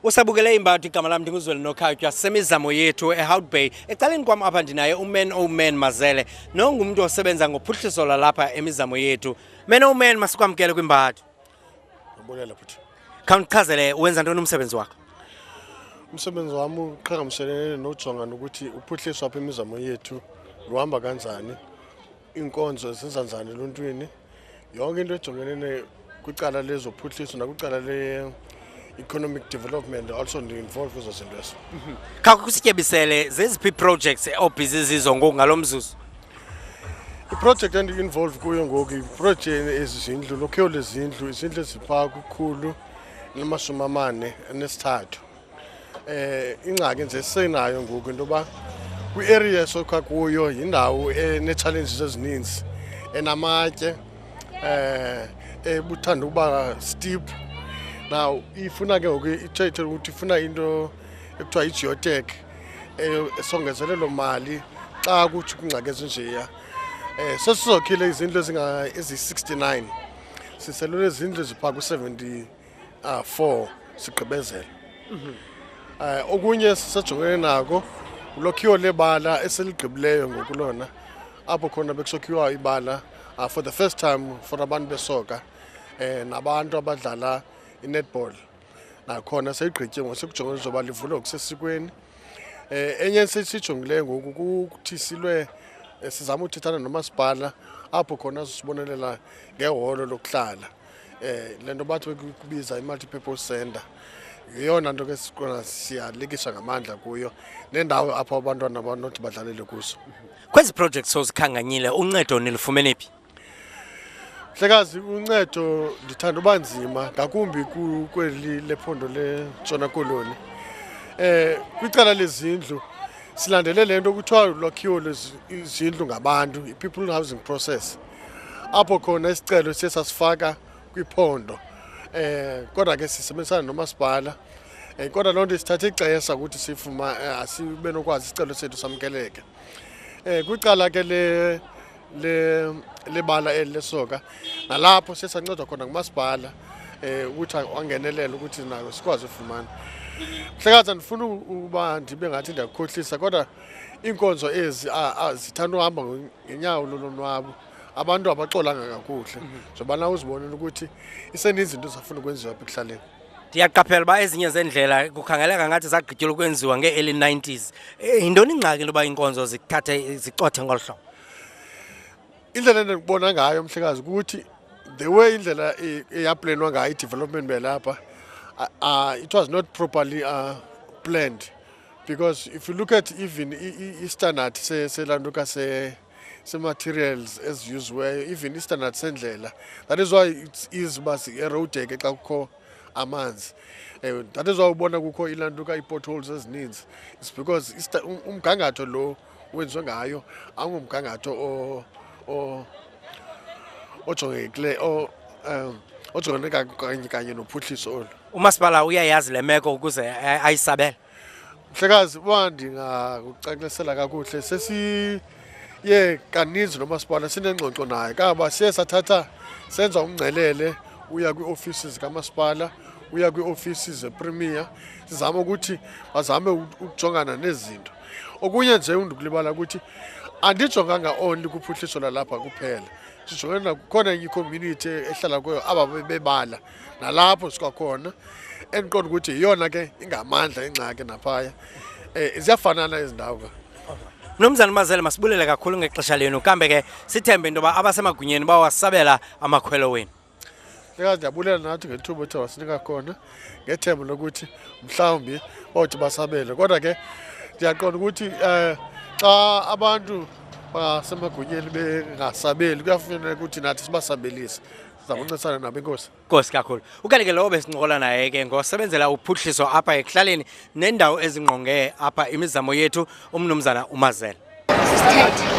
Usabukele Imbathu, igama lam ndinguZweli Nokhatywa, semizamo yethu eHout Bay. Ecaleni kwam apha ndinaye uMan O Man Mazele, nongumntu osebenza ngophuhliso lwalapha emizamo yethu. Man O Man, masikwamkele kwiMbathu. Ndibulela, futhi. Khawundichazele, wenza ntoni umsebenzi wakho? Umsebenzi wami uqhagamshelene nojonga nokuthi uphuhliso apha imizamo yethu luhamba kanjani, iinkonzo zenza njani eluntwini, yonke into ejongene kwicala lezophuhliso nakwicala le-economic development, also ndi-involve kwezo zinto ezo. Khawusityebisele, zeziphi ii-projects obhizi zizo ngoku ngalo mzuzu? Iprojekthi endi-involve kuyo ngoku yiprojekthi ezizindlu, lokhiwo lezindlu, izindlu eziphaa kwi-143. Ingxaki nje esisenayo ngoku into yoba kwi-area esokha kuyo yindawo ene-challenges ezininzi, enamatye, ebuthanda ukuba steep. Now ifuna ke ngoku ithethe ukuthi ifuna into ekuthiwa yi-geotech, esongezelelo mali xa kuthi kwiingxaki ezinjeya. Sesizokhile izindlu eziyi-69, siselule izindlu eziphaa kwi-74, sigqibezela. Okunye sisajongene nako ulokhiwo lebala eseligqibileyo ngoku lona, apho khona bekusokhiwa ibala for the first time for abantu besoka nabantu abadlala i-netball. Nakhona seyigqityiwe ngoku, sekujongene zoba livulwe ngokusesikweni. Enye esiyijongileyo ngoku kukuthi silwe, sizame uthethana nomasipala apho khona sibonelela ngeholo lokuhlala, le nto bathi bekubiza i-multipurpose center. Yeyona nto ke sikhona siyalikisha ngamandla kuyo, nendawo apho abantwana banothi badlalele kuzo. Kwezi projects ozikhankanyile, uncedo nilufumene phi? Mhlekazi, uncedo ndithanda uba nzima ngakumbi kweli lephondo leNtshona Koloni. Kwicala lezindlu silandele le nto kuthiwa lwakhiwo lwezindlu ngabantu, i-people housing process, apho khona isicelo siye sasifaka kwiphondo, kodwa ke sisebenzisana nomasipala. Kodwa loo nto isithathe ixesha ukuthi sifuma sibe nokwazi isicelo sethu samkeleke. Kwicala ke le le lebala eli lesoka, nalapho siye sancedwa khona ngumasipala ukuthi angenelele ukuthi nayo sikwazi ufumana. Mhlekazi, andifuna uba ndibe ngathi ndiyakukhohlisa, kodwa iinkonzo ezi zithanda uhamba ngenyawo lolonwabo. Abantu abaxolanga kakuhle njengoba uzibonela ukuthi iseninzi into ezafuna ukwenziwa apha ekuhlaleni. Ndiyaqaphela uba ezinye zeendlela kukhangeleka ngathi zagqityelwa ukwenziwa ngee-early 90s. Yintoni ingxaki into yoba iinkonzo zithathe zicothe ngolu hlobo? Indlela endikubona ngayo, mhlekazi, ukuthi the way indlela eyaplanwa ngayo i-development belapha, it was not properly planned, because if you look at even i-standard selantuka se-materials eziyuziweyo, even i-standard sendlela, that is why it's easy uba zi-erodeke xa kukho amanzi. That is why ubona kukho ilantuka ii-potholes ezininzi. It's because umgangatho lo wenziwe ngayo awungumgangatho ojongekileyo, ojongene kanye kanye nophuhliso olu. Umasipala uyayazi le meko ukuze ayisabele? Mhlekazi, uba ndingakucacisela kakuhle, sesiye kaninzi nomasipala, sinengxoxo naye kaba siye sathatha senza umngcelele uya kwii-ofisi zikamasipala, uya kwii-ofisi zepremier, sizama ukuthi bazame ukujongana nezinto. Okunye nje undikulibala ukuthi andijonganga only kuphuhliso lalapha kuphela, sijongene nakhona enye i-community ehlala kuyo aba bebala, nalapho sikwakhona endiqonda ukuthi yiyona ke ingamandla ingxaki naphaya. Ziyafanana ezi ndawo ke. Mnumzana Mazele, masibulele kakhulu ngexesha lenu. Kambe ke sithembe into yoba abasemagunyeni bawasabela amakhwelo wenu. Mhlekazi, ndiyabulela nathi ngethuba othe wasinika khona, ngethemba lokuthi mhlawumbi bothi basabele. Kodwa ke ndiyaqonda ukuthi xa abantu basemagunyeni bengasabeli, kuyafuneka ukuthi nathi sibasabelise, siza kuncedisana nabo. Enkosi. Nkosi kakhulu. Ukanti ke lowo besincokola naye ke ngosebenzela uphuhliso apha ekuhlaleni nendawo ezingqonge apha imizamo yethu, umnumzana uMazela. Sisithethe.